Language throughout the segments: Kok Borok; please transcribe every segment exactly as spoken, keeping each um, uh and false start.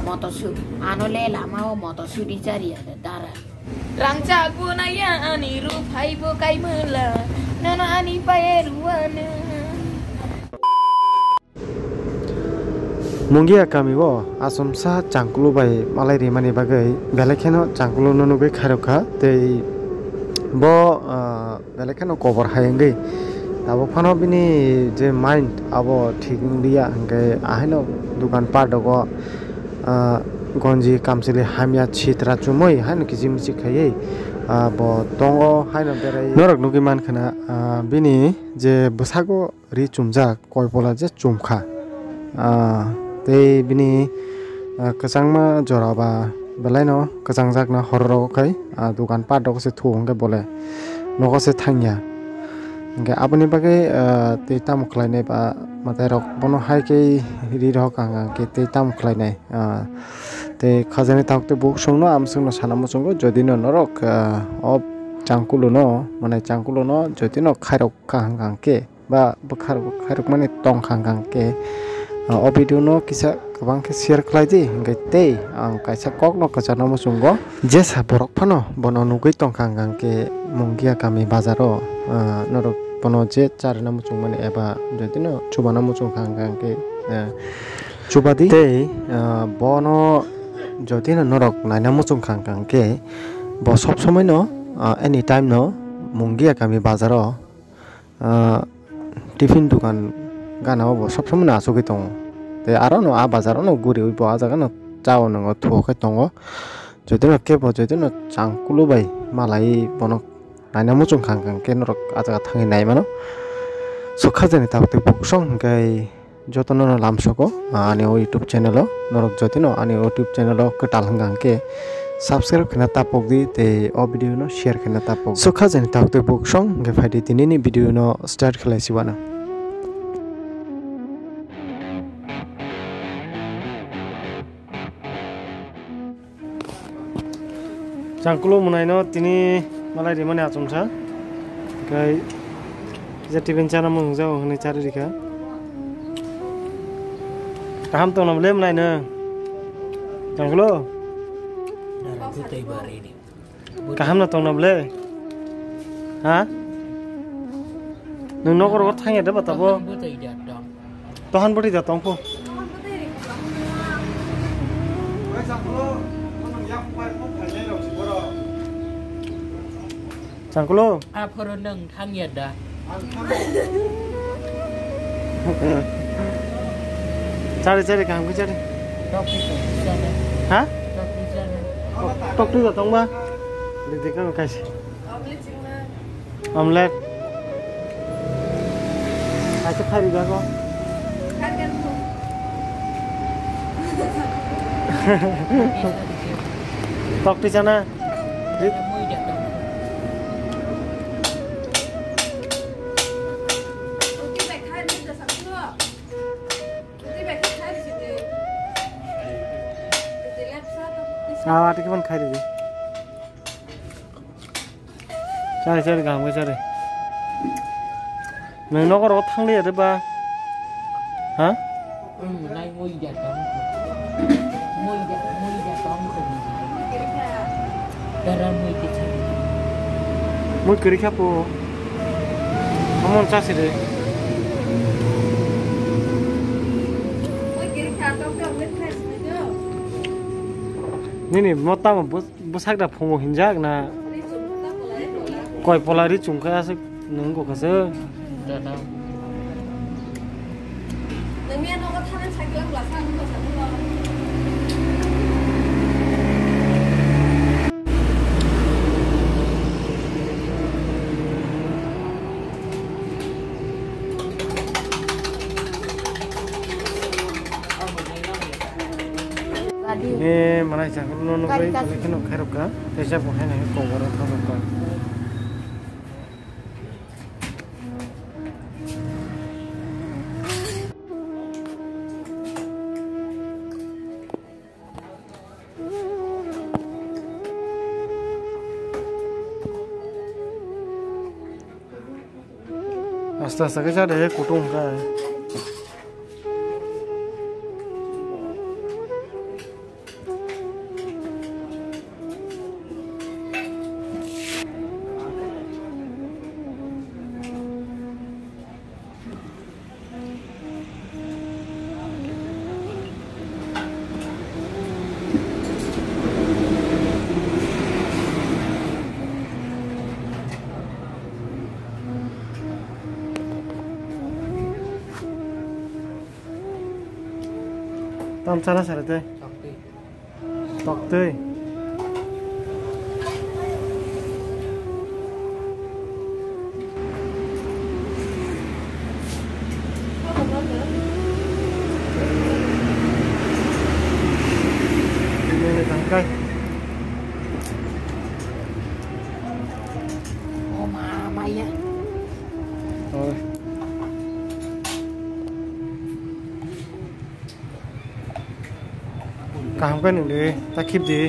Moto su, ano le lama o moto su di chari ada dara. Rangchak bo naya ani ru phai bo kai mala, nono ani paye ruwanu. Mungia kami o asomsa changkulu bai malai rimani bagwi belai kheno changkulu no nugwi khairokha tei bo, ah, belai kheno kobor hai wngwi tabuk phano bini je mind abo thik wngya, hwnkhe ahaino dukan pardogo, ah, gonji kamchwlwi hamya sitra chumui haino kiching miching khaiwi, ah, bo tongo haino berai. Norok nugwi mankha na, ah, bini je bwsago ri chumjak, koi pola je chumkha. Ah, tei bini, ah, kwchangma jora ba belaino kwchangjakna horrogo khai, ah, dukan pardogo se thuo hwnkhe bole nogo se thangya. Hwnkhe aboni bagwi, ah, tei tamo khlainai ba mwtairok bono hai khe ri rohor kaham kaham khe tei tamo khlainai. Ah, tei khajani tabuk tei bukhuk songno amsongno sana muchungo, jodi no norok, ah, o changkuluno, mane changkuluno jodi no khairok kaham kaham khe, ba bwkha rok, bwkha rok mani tong kha hwnkha hwnkhe, ah, o video no kisa kwbang khe share khlai di, hwnkhe tei ang kaisa kok no kwchana muchungo. Jesa borok phano bono nugwi tong kha hwnkha hwnkhe Mungia kami bazar o, ah, norok bono je charwna muchung mani eba jodi no chubana muchung kha hwnkha hwnkhe, ah, chuba di. Tei, ah, bono jodi no norok naina muchung kha hwnkha hwnkhe bo sob somoi no, ah, anytime no Mungia kami bazar o, ah, tiffin dukan gana o bo sob somoi no achugwi tongo. Tei aro no a bazar o no guriwi bo a jaga no cha o nwngo thuo khe tongo. Jodi no kebo jodi no changkulu bai malai bono naina muchung kha hwnkha hwnkhe norok a jaga thangwi nai mano. So khajani tabuk tei bukhuk song hwnkhe jotono no lamsogo, ah, ani o YouTube channel o. Norok jotino ani o YouTube channel o kwtal hwnkha hwnkhe subscribe khaina tapok di tei o video no share khaina tapok di. So khajani tabuk tei bukhuk song hwnkhe phai di tinini video no start khlai si wano. Changkulu mwnaino tini malai rimani achomsa. Kai je tiffin chana mung jao hwnwi chari rikha. Kaham tongna bwle mwnaino? Changkulu? Kaham no tongna bwle? Ha? Nwng nogo rogo thangya de ba tabo? Tohan bwtwi da tong pho. Changkulu. Aphoro nwng thangya da. Chari chari kaham khe chari. Tokti tong chana. Ha? Tokti chana. Tokti da tong ba. Didi kang kaisi. Omelette. Kaisa phari jago. Tokti chana. Ah, ati khe man khai ridi. Chari, chari, kaham khe chari. Nwng nogo rogo thang liya de ba? Ha? Nwng nai moi da tong kho. Moi da, moi da tong kho nwng nai. Dara moi khe chari. Moi kwrwi kha po. Amon chasi de. Nini mo tamo bus. Bwsak da phungo hinjak na? Koi pola ri chum kha aswk nwng kok kha se. E manai chakra no nugwi belai kheno khairokka, teisa bo haino koboro thangkha. Asta asta khe cha de, kutung kha. Tam chana sare tei. Toktwi. Ini tangkai. Oh, mama ya. Oh. Kaham khe nung di, ta khip di. Eh.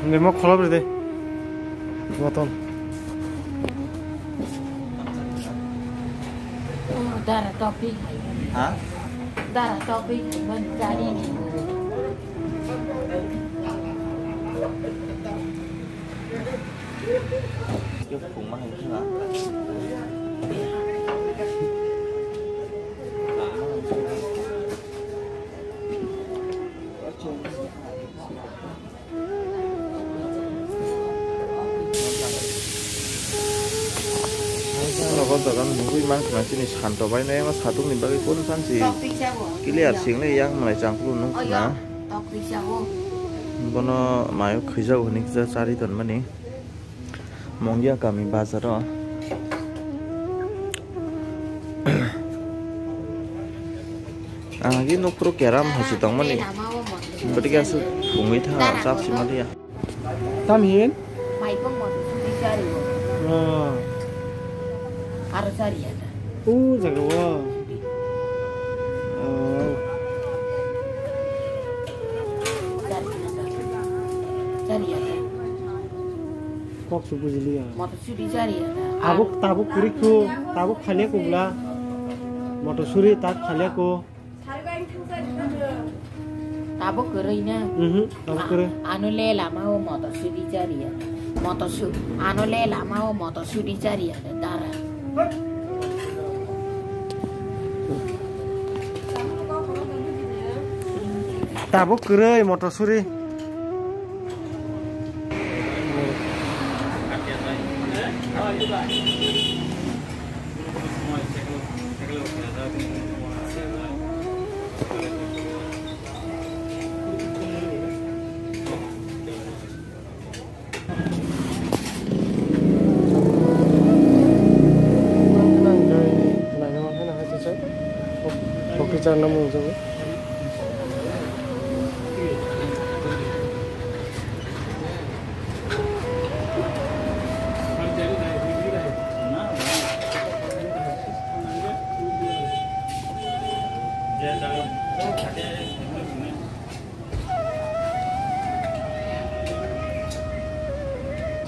Nungni mo kholop rw de. Botol. Oh, dara topi. Ha? Dara topi, man jari ni. Nogo jaga nugui mankha chini santo bai no ema satung ni bagwi kunu sansi clear single yang malai changkulu nung khna. Bono mayo khwijak hwnwi kisa chari tonmani. Mongia kami bazaro. Ang agi nokphuru keram hai se tongmani. Bwtwi khe aswk phungwi tha chap sima liya. Tam hin? Maipung mo sudi chari o. Ah. Aro chari ya. O jaga o. Ah. Chari ya. Chari ya. Kok su bujiliya. Mo to sudi chari ya. Tabuk, tabuk kuri ko, tabuk khaliya ko bla. Moto suri tak khaliya ko. Tabuk kwrwi na? Mhm, tabuk kwrwi. A-, ano le lama o moto sudi chari ya. Moto su-, ano le lama o moto sudi chari ya, dara. Tabuk kwrwi moto suri.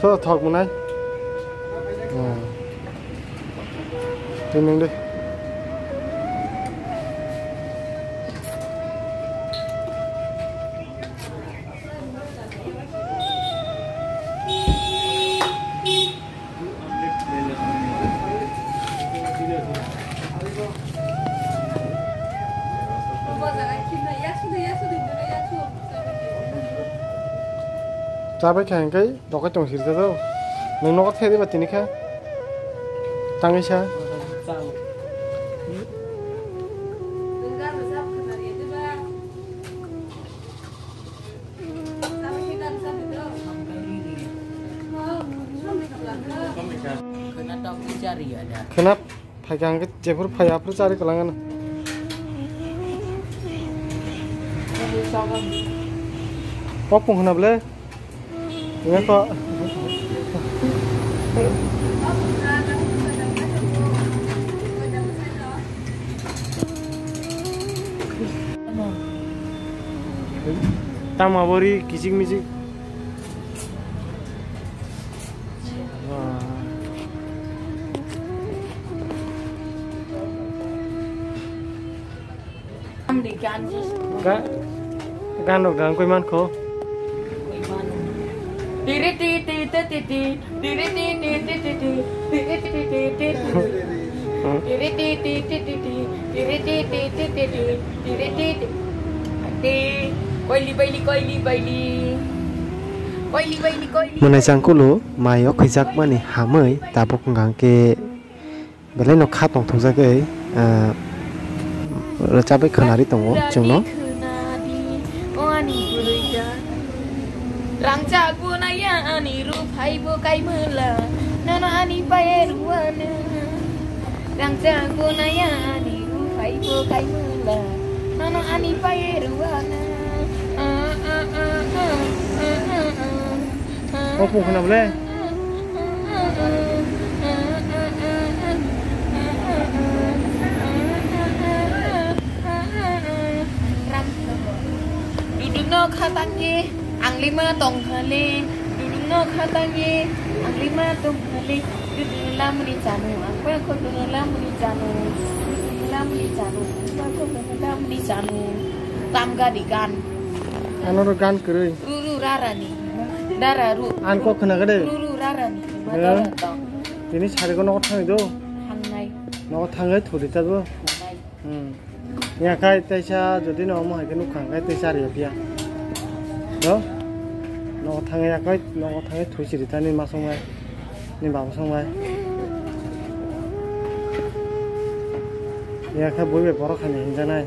Tho thok mwnai. Hmm. Twi nwng de. Chabai kha hwnkhe dokai tong sirjak o. Nwng nogo thai diba tini kha? Tangwi sa. Khwna phaikha hwnkhe jephuru phai aphuru chari kwlangano. Kok pung khwna ble? Nya kok. Tamo bori kichik michik. Ga-, gan rok dang koi man kho. Mwnai changkulu mai o khwijakmani hamwi tabuk hwnkha khe Belai no kha tongthokjagwi, ah, rwchabwi khwnari tongo chwngno. Rangchak bo naya ani ruphai bo kaimwla, nono ani paye ruwano. Rangchak bo naya ani ruphai bo kaimwla, nono ani paye ruwano. Opo khna bole. Dudukno khatangni anglima tongkhale, dudukno khatangni anglima tongkhale, dudukno lamni chanu, angkho dudukno lamni chanu, dudukno lamni chanu, angkho dudukno lamni chanu. Tamgadi gan. Ano ro gan kwrwi. Ruru rarani. Dara ru. An kok khna gade. Ruru rarani. Dara tong. Tini sari ko nogo thangwi do. Thangnai. Nogo thangwi thudi ta do. Thangnai. Hmm. Ya kai taisa jodi no mo hai ke nukha kai taisa ri ya. Do. Nogo thangwi ya kai nogo thangwi thudi ta ni ma song bai. Ni baba song bai. Ya kai boi be borok hani hinjanai.